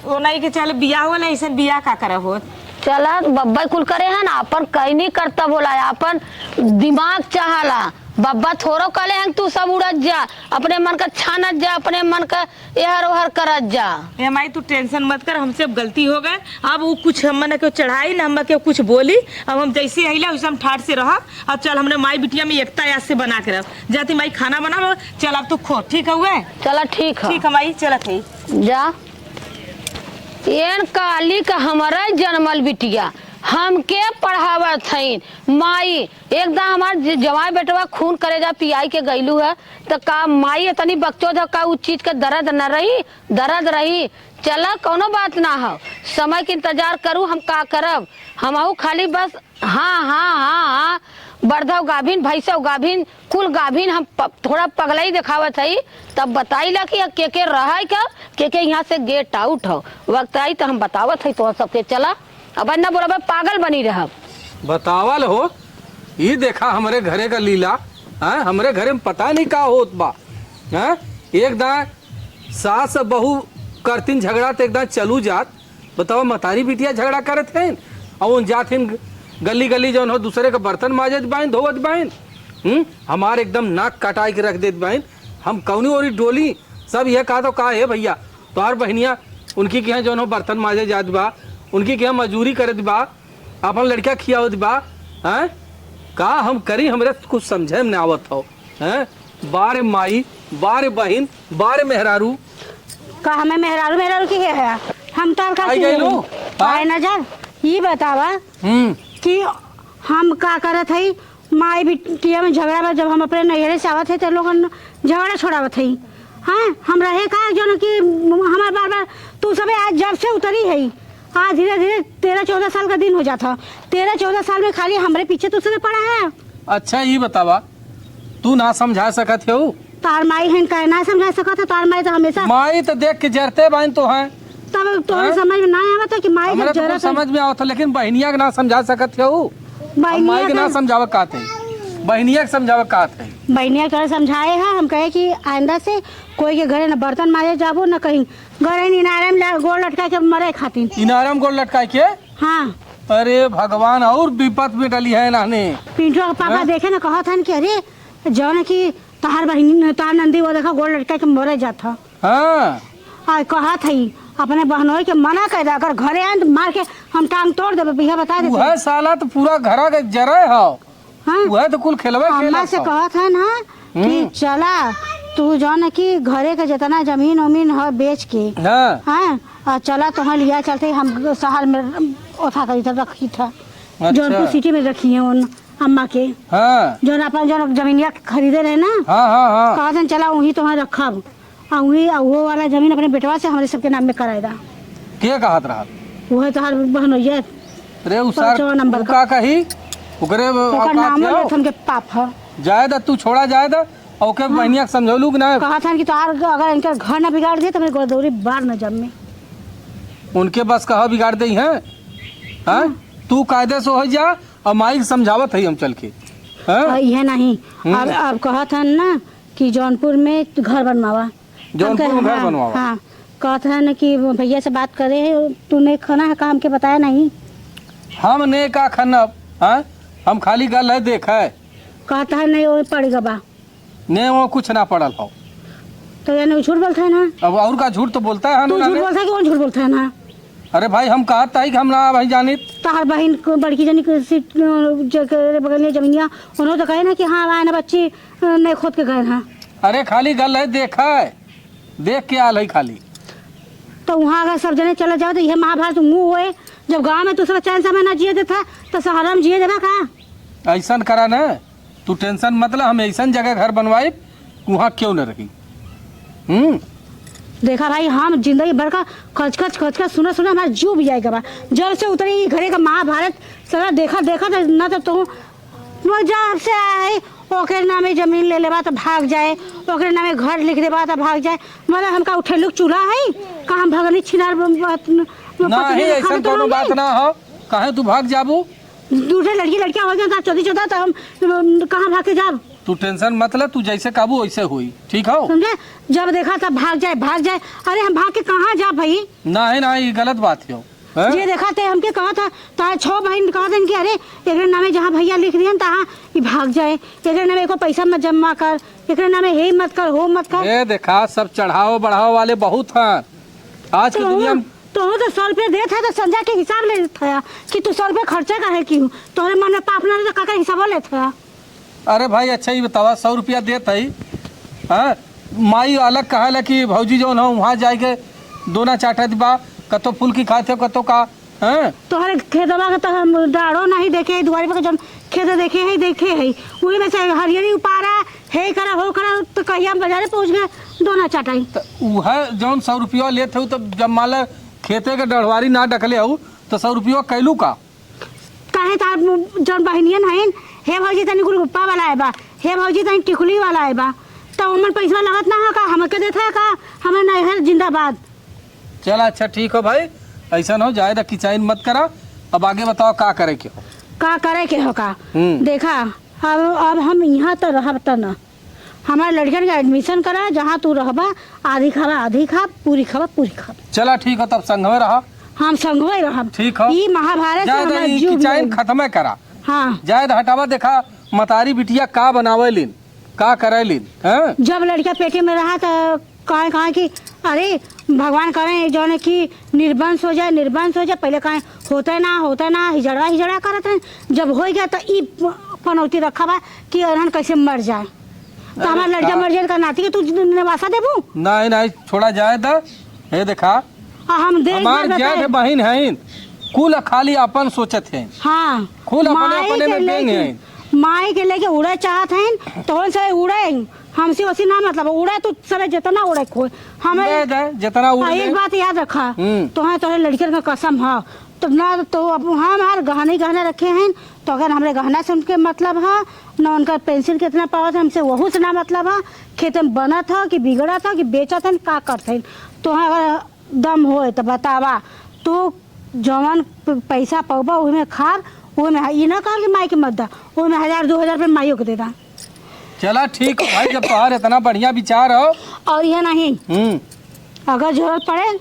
ओनाई के चल बियाह होला, ऐसन बियाह का करे होत? चला, बब्बा कुल करे हन, आपन कईनी करतब होला, आपन दिमाग चाहला। बब्बा थोड़ो कहले हन, तू सब उड़त जा, अपने मन का छानत जा, अपने मन का एहर ओहर करत जा। ए माई, तू tension मत कर, हमसे अब गलती हो गए। अब उ कुछ हम ना केहू चढ़ाई, ना हम केहू कुछ बोली। अब हम जैसे अइला, वैसे हम ठाट से रहब। अब चल, हमने माई बिटिया में एकता याद से बना के रह। जाती माई, खाना बनाओ, चल अब तू खो, ठीक हउए? चला, ठीक है। ठीक है माई, चलत है। जा। एन काली का हमारा जनमल बिटिया, हमके पढ़ावत हईन। माई, एकदम हमार ज-, जवाई बेटवा खून करेजा पियाई के गइलू है, त का माई इतनी बकचोद है, का उ चीज के दर्द न रही? दर्द रही। चला, कौनो बात ना हो, समय के इंतजार करू, हम का करब, हमहू खाली बस हाँ, हाँ, हाँ, हाँ, बरधव गाभिन, भैंसव गाभिन, कुल गाभिन हम प-, थोड़ा पगलई देखावत हई, तब बताइला कि के के रहै का, के के यहाँ से get out हो। वक्त आई त हम बतावत हई तोहर सबके, चला। अब न बोलबे, पागल बनी रहब। बतावल हो, ई देखा हमरे घरे का लीला, हाँ, हमरे घरे में पता नहीं का होत बा, हाँ, एक दाएं सास बहू करतीन झगड़ा त एक दाएं चलू जात, बतावा, मतारी बिटिया झगड़ा करत हैं, अउर उन जात हिन गली गली जौन हो दूसरे के बर्तन माजत बाइन, धोवत बाइन। हम्म, हमार एकदम नाक कटाई के रख देत बाइन। हम कौनी ओरी डोली, सब यह कहा तो का है भैया, तोहार बहनिया उनकी के यहाँ जौन हो बर्तन माजे जात बा, उनकी के यहाँ मजूरी करत बा, अपन लड़का खियावत बा, हैं? का हम करी, हमरे कुछ समझे में ना आवत हो, हैं? बारे माई, बारे बहिन, बारे मेहरारू। का हमें मेहरारू, मेहरारू की है? हम तो का आई की गई है? लो? हाँ? आए नजर, ई बतावा हम्म। कि हम का करत हई, माई बिटिया में झगड़ा बा। जब हम अपने नैहरे से आवत हई, तो लोगन झगड़ा छोड़ावत हई। हाँ, हम रहे का, जौन कि हमार बार बार तू सबे आज जब से उतरी है, आज धीरे धीरे तेरह चौदह साल का दिन हो जात ह। तेरह चौदह साल में खाली हमरे पीछे तू सबे पड़ा है। अच्छा, ई बतावा, तू ना समझा सकत हो? तार माई हैं, काहे ना समझा सकत है? तार माई तो हमेशा माई तो देख के जरते बाइन तो हैं। तब तोहरे हाँ? समझ में ना आवत है कि माई हमरे जब तो कुल जरत है। समझ में आवत है, लेकिन बहिनिया के ना समझा सकत हो। हम बहिनिया माई के ना के समझावे का थे, बहिनिया के समझावे का थे। बहिनिया के समझाए है, हम कहे कि आइंदा से कोई के घरे न बर्तन माजे जाबो, न कहीं घरे इनारे में ला-, गोड़ लटका के मरे खातिर। इनारे में गोड़ लटका के? हाँ। अरे भगवान, और विपत में डली है इन्हने। पिंटुआ के पापा हैं? देखे न कहत हन कि अरे, जौन कि तोहार बहिनी, तोहार नंदी वो देखा गोड़ लटका के मरे जात ह। हाँ। आ कहत हई, अपने बहनोई के मना कर दे, अगर घरे आए तो मार के हम टांग तोड़ देबे, भैया बता देते। उहे साला तो पूरा घरा के जरे हो। हाँ। उहे तो कुल खेलवे अम्मा खेलत से हो। कहत है ना कि हम्म। चला, तू जौन कि घरे के जितना जमीन उमीन ह बेच के, हाँ। हाँ, और चला तोहर लिया चलते हम शहर में ओथा करी त रखी था। अच्छा। जौनपुर सिटी में रखी है उन अम्मा के। हाँ। जौन अपन जौन जमीनिया खरीदे रहे ना, हाँ, हाँ, हाँ। कहत हन चला वहीं तोहर रखब। आ वहीं, आ वो वाला जमीन अपने बेटवा से हमरे सबके नाम में कराए दा। के कहत रहल? वो है तोहार बहनोइया। अरे उ सार, पाँचवा नंबर उ का। का कही? ओकरे ओकर औकात नामो है? लेत हमके पाप ह। जाए दा, तू छोड़ा जाए दा। ओके हाँ। बहनिया के समझौलू कि ना? कहत हन कि तोहार अगर इनकर घर ना बिगाड़ दे तो मेरे गोदौरी बार न जम्मे। उनके बस कहा बिगाड़ दे हैं? हाँ? हाँ। तू कायदे से हो जा और माई के समझावत है हम चल के। हाँ? और यह नहीं। हम्म। अब, अब कहत हन ना कि जौनपुर में घर बनवावा। जौनपुर हम कहे, में घर हाँ, बनवावा। हाँ। कहत हन कि भैया से बात करे, तूने खाना है काम के बताया नहीं। हम ने का खनब, हाँ? हम खाली गल है देख है। कहत है नहीं, वो पड़ गबा। ने वो कुछ ना पड़ल हो। तो यानी वो झूठ बोलता है ना? अब और का झूठ तो बोलता है तू ना झूठ ने? बोलता है कि वो झूठ बोलता है ना? अरे भाई, हम कहत है कि हम ना भाई जानित। तोहार बहिन को बड़की जनी के सीट, अ, जे के बगल में जमीनिया, उन्होंने तो कहे ना कि हाँ, आए ना बच्ची, अ, नहीं खोद के गए हैं। अरे खाली गल है देख है, देख के आल है खाली। तो वहाँ अगर सब जने चला जाओ तो यह महाभारत मुँह होए, जब गाँव में दूसरा चैन समय ना जिए देता तो शहर में जिए देबा का? ऐसन करा ना, तू tension मत ला, हम ऐसन जगह घर बनवाइब, वहाँ क्यों न रही। हम्म। देखा भाई, हम जिंदगी भर का कचकच, कचकच सुना, सुना हमारा जीव भी आएगा बा। जब से उतरे ई घरे का महाभारत, साला देखा, देखा तो ना तो तू, वो जब से आए, ओकरे नामे जमीन ले लेबा तो भाग जाए, ओकरे नामे घर लिख देबा तो भाग जाए। मतलब हमका उठेलुक चूल्हा है, का हम भगनी छिनार ब-, ब-, ब-, ना पत्नी है, में ऐसन खाली तो कोनो रह बात जाए। ना हो, काहे तू भाग जाबू? दूसरे लड़की लड़कियां हो जाता चौथी चौथा तो हम, हम कहाँ भाग के जाब? तू tension मत ले, तू जैसे कहबू वैसे होई, ठीक हो? समझे? जब देखा तब भाग जाए, भाग जाए। अरे हम भाग के कहाँ जाब भाई? नहीं, नहीं, ये गलत बात हो। हैं? जे देखा ते हमके कहा था, तार छो बहिन कहा था कि अरे एकरे नामे जहाँ भैया लिख दिहन तहाँ ई भाग जाए, एकरे नामे एको पैसा मत जमा कर, एकरे नामे हे मत कर, हो मत कर। ए देखा, सब चढ़ाव बढ़ाव वाले बहुत हैं आज की तो दुनिया में। तोहू तो सौ रुपया देत है तो संझा के हिसाब लेत है कि तू सौ रुपया खर्चा काहे की? तोहरे मन में पाप ना रहे तो काका हिसाबो लेत है। अरे भाई, अच्छा, ई बतावा, सौ रुपया देत है, हाँ? माई अलग कहेला कि भौजी जौन हो, वहाँ जाए के दोना चाटत बा, कतो फुलकी खात हो, कतो का, हाँ? तोहरे खेतवा के तो हम डाढ़ो नहीं देखे, दुआरे पर के जौन खेत देखे है, देखे है, वही में से हरियरी उपारा, हे करा, हो करा, तो कहिया हम बाजारे पहुँच गए, दोना चाटाई। त उहे जौन सौ रुपया लेत हो, तब जब मान ला खेते के डढ़वारी ना डकले हो, तो सौ रुपया कैलू का? काहे तार जौन बहिनियन हईन, "हे भौजी, तनी गुलगुप्पा वाला आए बा, हे भौजी, तनी टिकुली वाला आए बा", त ओमन पैसवा लगत ना हो का? हमके देत है का? हमें नैहर जिंदाबाद। चला, अच्छा, ठीक हो भाई, ऐसा ना हो, ज्यादा किचाइन मत करा। अब आगे बताओ, का करे के हो? का करे के हो का? हम्म। देखा, अब, अब हम यहाँ तो रहब त ना, हमारे लड़कन का admission करा, जहाँ तू रहबा, आधी खाबा, आधी खाब, पूरी खाबा, पूरी खाब। चला ठीक हो, तब संघवे रहा। हम संघवे रहब। ठीक हो। ई महाभारत से जाए द, हमारा ई जुग किचाइन में। खत्मे करा। हाँ। जाए द, हटावा, देखा, मतारी बिटिया का बनावे लीन, का करे लीन, हैं? जब लड़का पेटे में रहा, तो कहे, कहे कि अरे, भगवान करे, जौन कि निर्वंश हो जाए, निर्वंश हो जाए, पहले कहे, "होते ना, होते ना, हिजड़ा, हिजड़ा करत हैं।" जब हो गया, तो ई प-, पनौती रखा बा कि अरहन कैसे मर जाए। तो अरे हमार लड़का का मर जाए का नाती के तू नवासा देबू? नहीं, नहीं, छोड़ा जाए द। हे देखा, आ हम देख हमार जाए जात बताए। बहिन हैं, कुल खाली अपन सोचत हैं। हाँ। कुल अपने, माई अपने के में बेंग लेके, हैं। माई के लेके उड़े चाहत हैं, तो उनसे उड़े, हमसे वसी ना मतलब, उड़े तू सबे जितना उड़े खोए। हमें दे दे, जितना उड़ आ, ले। एक बात याद रखा, हम्म। तोहे, तोहरे लड़कियन का कसम ह, तो ना तो अब हम हर गहने, गहने रखे हैं, तो अगर हमरे गहना से उनके मतलब ह, ना उनका पेंशन कितना पावत है, हमसे वहू से ना मतलब ह। खेत में बनत ह कि बिगड़त ह कि बेचत हैं, का करत हैं, तोहे अगर दम होए तो बतावा, तू जवन प-, पैसा पउबा, ओहिमे खाब, ओहिमे ह-, ई ना कहल कि माई के मत दा, ओहिमे हजार, दो हजार रुपया माइयो के दे दा। चला ठीक हो भाई, जब तोहार इतना बढ़िया विचार हो। और ये नहीं, हम्म। अगर जरूरत पड़े,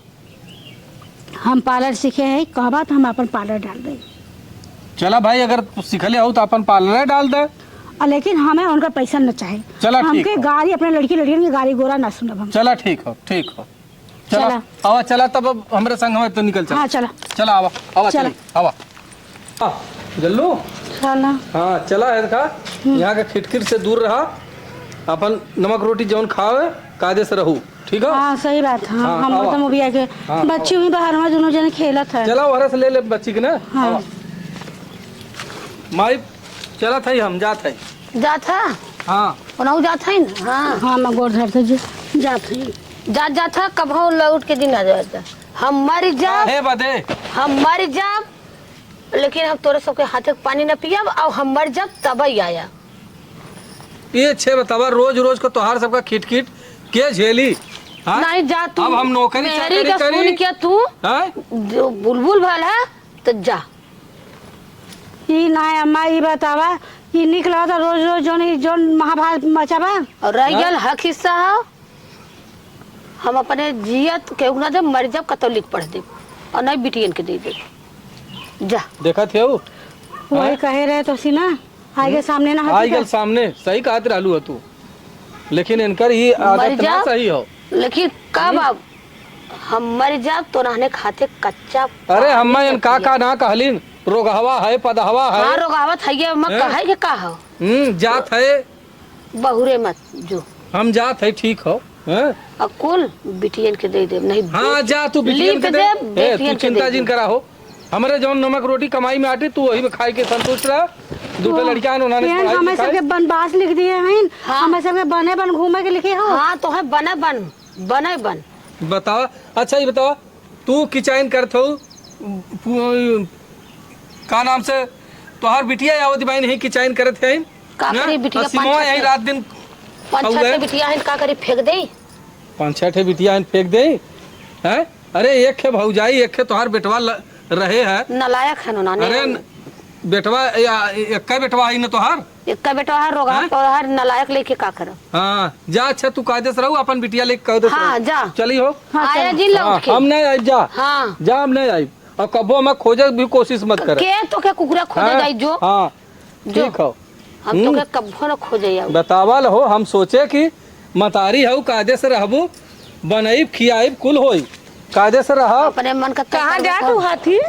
हम पार्लर सीखे हैं, कहबा तो हम अपन पार्लर डाल दें। चला भाई, अगर तू सीखले हो तो अपन पार्लर डाल दे। और लेकिन हमें उनका पैसा न चाहे। चला ठीक हमके हो। गाड़ी, अपने लड़की लड़कियन की गाड़ी घोड़ा ना सुनब हम। चला ठीक हो, ठीक हो। चला, चला। आवा, चला, तब अब हमरे संग हमें तो निकल चला। हाँ, चला। चला, आवा, आवा, चला। चली, आवा। हाँ, जल्लू? चला। हाँ, चला है का? हम्म। यहाँ के खिटखिट से दूर रहा। अपन नमक रोटी जौन खावे, कायदे से रहू, ठीक है? हाँ, सही बात है। हाँ, हाँ, हम आवा। तो मूवी आके हाँ, बच्ची आवा। हुई बाहर में, दोनों जने खेलत है। चला, वहरा से ले ले बच्ची के ना। हाँ। आवा। माई, चलत है, हम जात है। जात है? हाँ। ओनहु जात है ना? हाँ। हाँ, मैं गोड़ धर से जी, जात है। जात, जात है, कबहू लौट के दिन आ जाता। हम मर जाब। काहे बदे? हम मर जाब, लेकिन हम तोरे सबके हाथे के पानी न पियब, और हम मर जाब तब ही आया। ये छे बतावा, रोज रोज को तोहार सबका खिटखिट के झेली? हाँ? नहीं जा तू। अब हम नौकरी मेहरी चाकरी का करी? सुन के तू हाँ? जो बुलबुल भल है, तो जा। ई ना अम्मा, ई बतावा, ई निक लागता रोज रोज जौन, ई जौन महाभारत मचावा? और रह हाँ? गल हक हिस्सा है, हम अपने जियत केहू ना देब, मर जाब, कतौ लिख पढ़ देब, और नहीं बिटियन के दे देब। जा। देखत हेउ? वही हाँ? कहे रहे तो सी ना, आगे हम्म? सामने ना आई हटी गल का? सामने, सही कहत रहलू ह तू, लेकिन इनकर ई मर आदत ना जाब, सही हो। लेकिन कब हम्म? अब हम मर जाब तो रहने खाते कच्चा अरे पानी हम्मा, इन का कटिया। का ना कहलिन, रोगहवा है, पदहवा है। हाँ, रोगहवा था ये, मैं हैं? कहे के का हो? हम्म, जात है। बहुरे मत जो। हम जात है, ठीक हो, हैं? आ कुल बिटियन के दे देब, नहीं हाँ, बेटी-, जा तू बिटियन लिख के दे। देब, ए, तू बेटियन के चिंता दे जिन देब। करा हो। हमरे जौन नमक रोटी कमाई में आटी, तू वही में खाई के संतुष्ट रह। दू ठे हाँ। लड़कियाँ हैं, उन्होंने ये पढ़ाई हमें लिखाई। सबके बनवास लिख दिए हैं, हाँ। हमें सबके बने बन घूमे के लिखे हो। हाँ, तो है बने बन, बने बन। बतावा, अच्छा ये बतावा, तू किचाइन करत हो, पु-, का नाम से तोहार बिटिया आवत बाइन ही किचाइन करत है? का ना? करी बिटिया, और सिमवा पाँच छठे, यही रात दिन पाँच खाऊ छठे है। बिटिया है, का करी, फेंक दे? पाँच छठे बिटिया है, फेंक दे? हैं? अरे एक है भौजाई, एक है तोहार बेटवा ल-, रहे है। नालायक है ना, अरे न-, बेटवा, या, एक्का बेटवा है न तोहार? एक्का बेटवा है, रोगहा हैं? तोहार नालायक लेके का करब? हाँ, जा, अच्छा, तू कायदे से रहू, अपन बिटिया लेके कायदे से हाँ, रहू। जा। चली हो। हाँ, आया चलो। जी लौट हाँ, के। हम नहीं आइब, जा। हाँ। जा, हम नहीं आइब। और कब्बो हमें खोजे भी कोशिश मत करे। के तो के कुकुरा खोजे हाँ? जाई जो? हाँ, जो। ठीक हो। हम हम्म। तो के कब्बो न खोजे आऊ। बतावल हो, हम सोचे कि मतारी हऊ, कायदे से रहबू, बनइब, खियाइब, कुल होई। कायदे से रहा। अपने मन का कहाँ तय जात करबो। हू हाथी?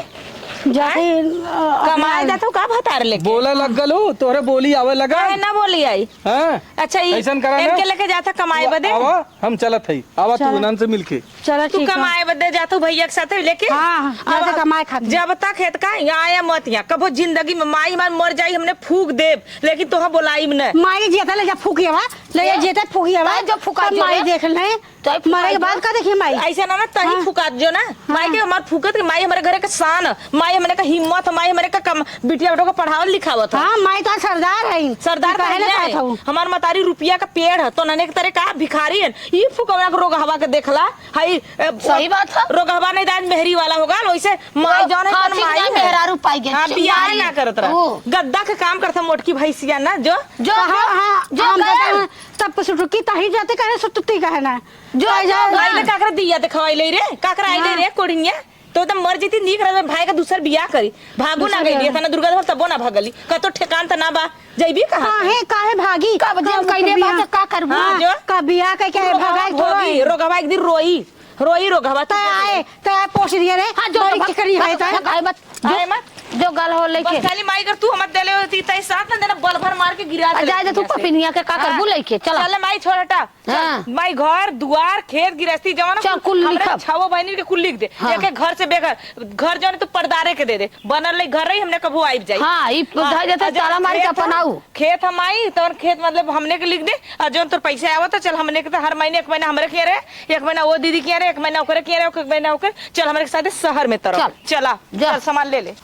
जाते, हैं? अ, कमाए अपना जात हू का भतार लेके? बोले लग गलू, तोहरे बोली आवे लगा। काहे ना बोली आई? हाँ? अच्छा, ई ऐसन करा ना। इनके लेके जात ह कमाए बदे? आवा, हम चलत हई। आवा तू चला। उन्हन से मिलके। चला, तू ठीक है। कमाए बदे जात हू भैया के साथे लेके? हाँ, हाँ, अब जाते कमाए खातिर। जब तक खेत का यहाँ आया मत यहाँ, कबो जिंदगी में माई हमार मर जाई, हमने फूक देब, लेकिन तोहा बोलाईब न। माई जेता ले जा फूकियावा, ले जा जेता फूकियावा। तो जो फुका तब जो माई रे। देख ले। तो फुका मरे के जो। बाद का देखिए माई? ऐसे ना, ना, तही हाँ। फुकात जो ना। हाँ। माई के हमार फुकत के माई हमरे घरे के शान, माई हमरे का हिम्मत, माई हमरे का कम, बिटिया बेटो का पढ़ावत लिखावत है। हाँ, माई तो सरदार है। सरदार तू काहे पहले ना है। कहत हऊ? हमार मतारी रुपया का पेड़ है, तो नने के तरे का भिखारी है। ई फुकवा के रोगहवा के देखला, हई, ए, सही बात है। रोगहवा नहीं दान मेहरी वाला होगा, वैसे माई तो जौन है, हाथी तन माई ना है। मेहरारू पाई गए। हाँ, बियाह माई। ना करत रहा। ओ। गद्दा के काम करत है मोटकी भैंसिया ना, जो। जो, हाँ, जो, हाँ, जो हम गए। कहते हैं, तब सुटुकी ताही जाते कहे सुटुकी कहे ना। जो, ताही जो जाए गए। ना। आइले काकरा दिया देखवाई ले रे, काकरा आइले हाँ। रे, कोढ़िया। तो एकदम मर जीती, नीक रहे, भाई का दूसर बियाह करी। भागू ना दूसर गई, बियाह। इतना दुर्गा धर तबो ना भगली। कतो ठेकान त ना बा, जइबी कहाँ? काहे, काहे भागी? कब जब कब कइले बियाह? बा, तो का करबू? हाँ, जो। कब बियाह कइके रोगवा भगाई भोगी, थोड़ा? रोगवा एक दिन रोई, रोई रोगवा, तू तय आए, तय आए पोस दिए रे। हाँ, जो बड़ी भग-, चिकनी है, भग-, तय। भगाए मत। जो, आए मत। जो गल हो लेके। बस खाली माई कर तू हमत देले होती, तय साथ ना देना, बल भर मार के गिरा आ, देले जाए दे तू दुनिया से। पपिनिया के का हाँ। करबू लेके, चला। चल माई, छोड़ हटा। हाँ। माई घर, दुआर, खेत, गिरस्ती, जवन चल, कुल हमरे लिखब। छवो बहिनी के कुल लिख दे। हाँ। एक एक घर से बेघर, घर जवन तो परदारे के दे दे। बनल रही घर रही, हमने कबो आइब जाई। हाँ, ई हाँ, धर देते आ जवन ताला मार के खेत अपन ह, आऊ। खेत हम आई, तवन खेत मतलब हमने के लिख दे, आ जवन तोर पैसा आवत ह, चल हमने के तो हर महीने एक महीना हमरे के रहे, एक महीना वो दीदी के रहे, एक महीना ओकरे के रहे, एक महीना ओकरे, चल हमरे के साथे शहर में तरफ। चल। चला, जा। चल सामान ले ले।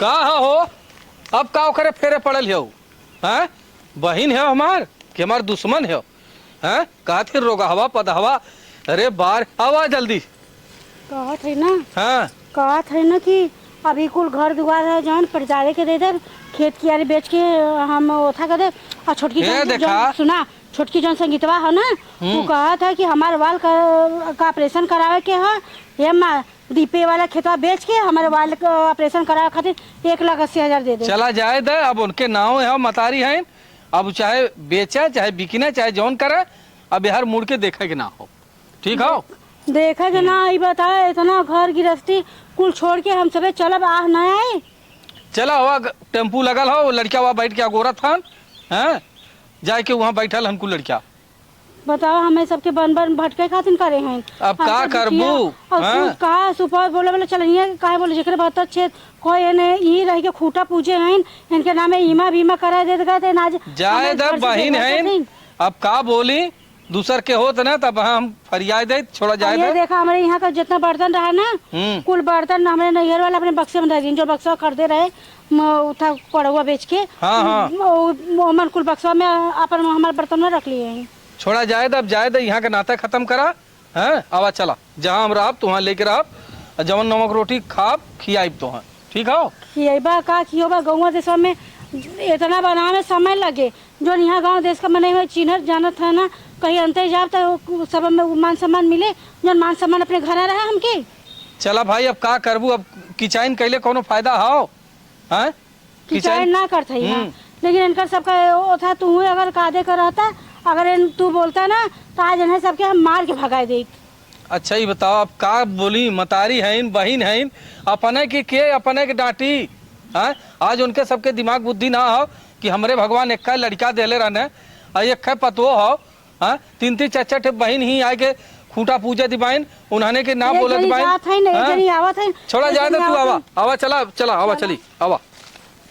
का ह हो? अब का ओकरे फेरे पड़ल हो? हैं? बहिन है हमार कि हमार दुश्मन है? हैं? कहत कि रोगहवा पदहवा, अरे बार, आवा जल्दी। कहत है ना, हाँ। कहत है ना कि अभी कुल घर दुआर है जौन परदारे के दे दे, खेत कियारी बेच के हम ओथा कर दे। और छोटकी ए, जौन, देखा। जौन, सुना, छोटकी जौन संगीतवा है ना, हम्म। वो कहत है कि हमार वाल का, का ऑपरेशन करावे के है, ये माँ, दीपे वाला खेतवा बेच के हमारे वाल के ऑपरेशन करावे खातिर एक लाख अस्सी हजार दे दे। चला जाए दे, अब उनके नाव है, मतारी है, अब चाहे बेचा, चाहे बिकिना, चाहे जौन करे, अब यार मुड़ के देखे के ना हो, ठीक हो? देखे के ना, ई बताए, इतना घर गिरस्ती कुल छोड़ के हम सबे चलब, आह ना आए। चला, हवा ग-, टेम्पू लगल हो, लड़का वहाँ बैठ के अगोरत हन, हैं? जाए के वहाँ बैठल हन कुल लड़का। बताओ, हमें सबके बन बन भटके खातिर करे हैं। अब हम का सब करबू? दुखिया, और हाँ? तू का सुपौल बोले बोले चल, हियाँ काहे बोले, जेकरे भत्तर छेद कोई एने ई रह के खूंटा पूजे हैं, इनके नामे ईमा बीमा करा देत गए थे, आज जाए हमें द घर से बहिन बेघर कर हैं। दीन। अब का बोली, दूसर के होत ना, तब हम फरियाद दे, छोड़ा जाए और ये दे। देखा, हमारे यहाँ का जितना बर्तन रहा ना, हम्म। कुल बर्तन हमरे नैहर वाला अपने बक्से में धर दीन, जो बक्सा खरीदे रहे, म-, उठा कड़ुआ बेच के, हाँ, हाँ। म-, म-, मन कुल बक्सा में अपन हमारे बर्तन में रख लिए हैं। छोड़ा जाए दे, अब जाए दे, यहाँ के नाता खत्म करा। हैं, आवा चला, जहाँ हम रहब, तुहाँ लेके रहब, आ जवन नमक रोटी खाब, खियाइब तुहाँ, ठीक हौ? खियैबा का, खियैबा, गौवा देशवा में इतना बनावे में समय लगे, जौन यहाँ गाँव देश का मने हुए चिन्हत जानत है ना, कहीं अंतर जाब तो सब में मान सम्मान मिले, जौन मान सम्मान अपने घर रहे हमके। चला भाई, अब का करबू, अब किचाइन कैले कौनो फायदा हौ? हैं? किचाइन किचाइन? ना करत है यहाँ। हम्म। लेकिन इनकर सबका ओ था, तू अगर कादे का रहता, अगर इन, तू बोलता ना, तो आज इन्हें सबके हम मार के भगाए देत। अच्छा, ये बताओ, अब का बोली, मतारी हईन, बहिन हईन, अपने के, के अपने के डांटी? हैं? आज उनके सबके दिमाग बुद्धि ना हो कि हमरे भगवान एक्का लड़का देले रहने, आ एक्का पतोह हो, हैं? तीन तीन चार चार ठे बहिन ही आए के खूंटा पूजे दिबाइन, उन्हने के ना एक बोले जनी दिबाइन, जात है ना, एक हैं? जनी आवत है, छोड़ा एक जाए जनी दे, तू आवत आवा, है। आवा, चला, चला, आवा, चला। चली, आवा।